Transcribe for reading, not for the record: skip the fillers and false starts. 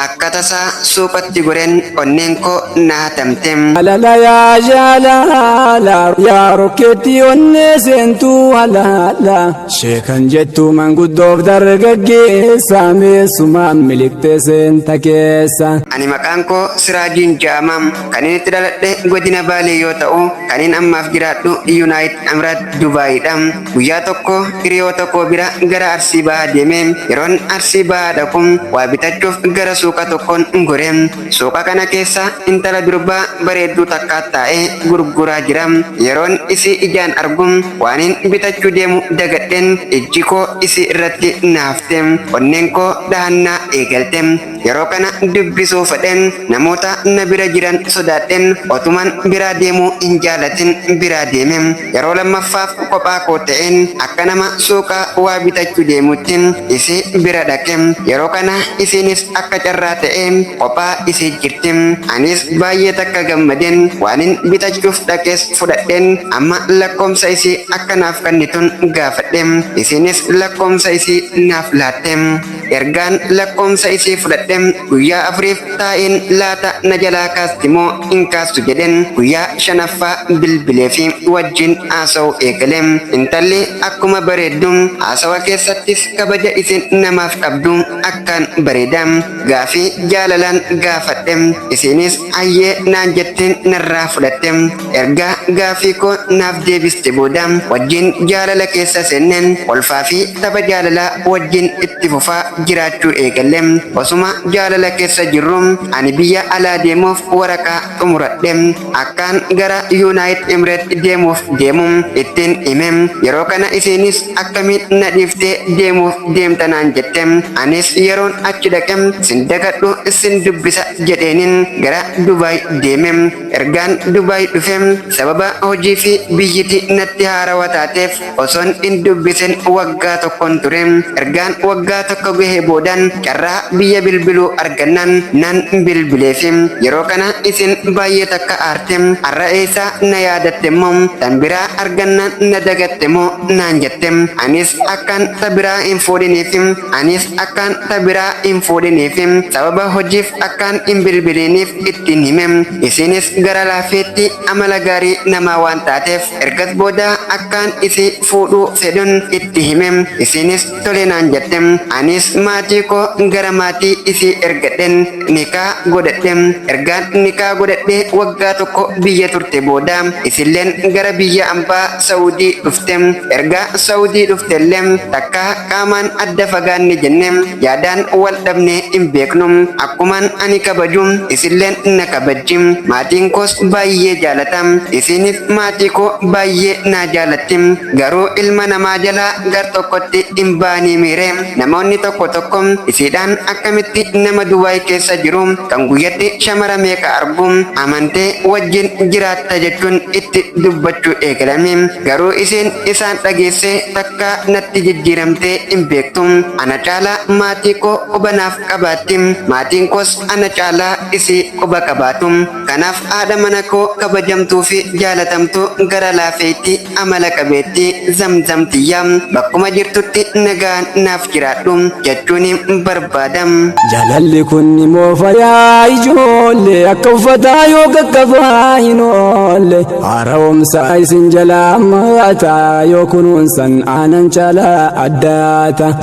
Akka tasaa suuqatti goreen onneen koo na hatamte. Jaalala yaa jaalala yaa rokkeetti onnee seentuu halaala sheekan jettu manguddoof dargaggeessa meessumaan miliqxee seenta keessa. Ani maqaan koo Siraajiin ja'ama. Kanin itti dhaladhe godina Baalee yoo ta'u, kanin ammaaf jiraadhu Yunaayit Emiraat Dubaayidha. Guyyaa tokko hiriyoota koo bira gara Arsii Bahaa deeme. Yeroon Arsii Bahaa dhaqu waa bitachuuf gara suuqa tokkoon gore. Suuqa kana keessa intala durbaa bareedduu takkaa taa'ee gurguraa jira. Yeroon isii ijaan argu waanin bitachuu deemu dagadheen ijji koo isii irratti na hafte. Onneen koo dhahannaa eegalte. Yeroo kana dubbisuu fedheen namoota na bira jiran sodaadheen otuman biraa deemuu hin jaalatin biraa deeme. Yeroo lammaffaaf kophaa koo ta'een akka nama suuqa waa bitachuu deemutti isii bira dhaqe. Yeroo kana isiinis akka carraa ta'ee kophaa isii jirti. Anis baay'ee takka gammadeen waanin bitachuuf dhaqes fudhadheen amma lakkoomsa isii akka naaf kennitun gaafadhe. Isiinis lakkoomsa isii naaf laatte. Ergaan lakkoomsa isii fudhadhe guyyaa afuriif taa'een laata na jalaa kaasti moo hin kaastu jedheen guyyaa shanaffaa bilbilee fi wajjin haasa'uu eegale. Intalli akkuma bareeddu haasawa keessattis kabaja isin namaaf qabdu akkaan bareeda. Gaafii jaalalaan gaafadhe. Isiinis hayyee naan jetteen narraa fudhatte. Erga gaafii koo naaf deebiste booda wajjin jaalala keessa seenne kolfaa fi tapha jaalalaa wajjin itti fufaa jiraachuu eegalle. Osuma jaalala keessa jirru ani biyya alaa deemuuf waraqaa xumuradhe. Akkaan gara Yuunaayit Emireet deemuuf deemu ittiin hime. Yeroo kana isiinis akkamiin na dhiiftee deemuuf deemta naan jette. Anis yeroon achi dhaqe sin dagadhu sin dubbisa jedheenin gara Dubaay deeme. Ergaan Dubaay dhufe sababa hojii fi biyyiti natti haarawa taateef osoon hin dubbisin waggaa tokkon ture. Ergaan waggaa tokko gahee boodan carraa biyya bilbiluu argannaan nan bilbileefi. Yeroo kana isin baay'ee takka aarte. Har'a eessaa na yaadatte immoo tan biraa argannaan na dagatte moo naan jette. Anis akkaan ta biraa hin fuudhiniif anis akkaan ta biraa hin fuudhiniif sababa hojiif akkaan hin bilbiliiniif ittiin hime. Isiinis gara laafeetti amala gaarii namaa waan taateef ergas booda akkaan isii fuudhuu fedhun itti hime. Isiinis tole naan jette. Anis maatii koo gara maatii isii ergadhen nikaa godhadhe. Ergaan nikaa godhadhe waggaa tokko biyya turte booda isilleen gara biyya ambaa Saudii dhufte. Erga Saudii dhuftellee takkaa qaamaan adda fagaanne jenne yaadaan wal dhabne hin beeknu. Akkumaan ani kabaju isilleen na kabajji. Maatiin koos baay'ee jaalata. Isiinis maatii koo baay'ee naa jaalatti. Garuu ilma namaa jalaa gar tokkotti hin baanii miire. Namoonni tokko tokko isiidhaan akkamitti nama Dubaay keessa jiru kan guyyatti shamara meeqa argu amantee wajjin jiraatta jechuun itti dubbachuu eegalame. Garuu isiin isaan dhageessee takkaa natti jijjiiramtee hin beektu. Ana caalaa maatii koo quba naaf qabaatti. Maatiin koos ana caalaa isii quba qabaatu. Kanaaf haadha mana koo kabajamtuu fi jaalatamtuu gara laafeetti amala qabeetti Zamzam tiyya bakkuma jirtutti nagaan naaf jiraadhu jechuun barbaada. Jaalalli kun ni moofa yaa ijoollee akka uffataa yoo qaqqabaa hin oolle haara'umsa isin jalaa maata yoo kunuunsan aanan caalaa addaata.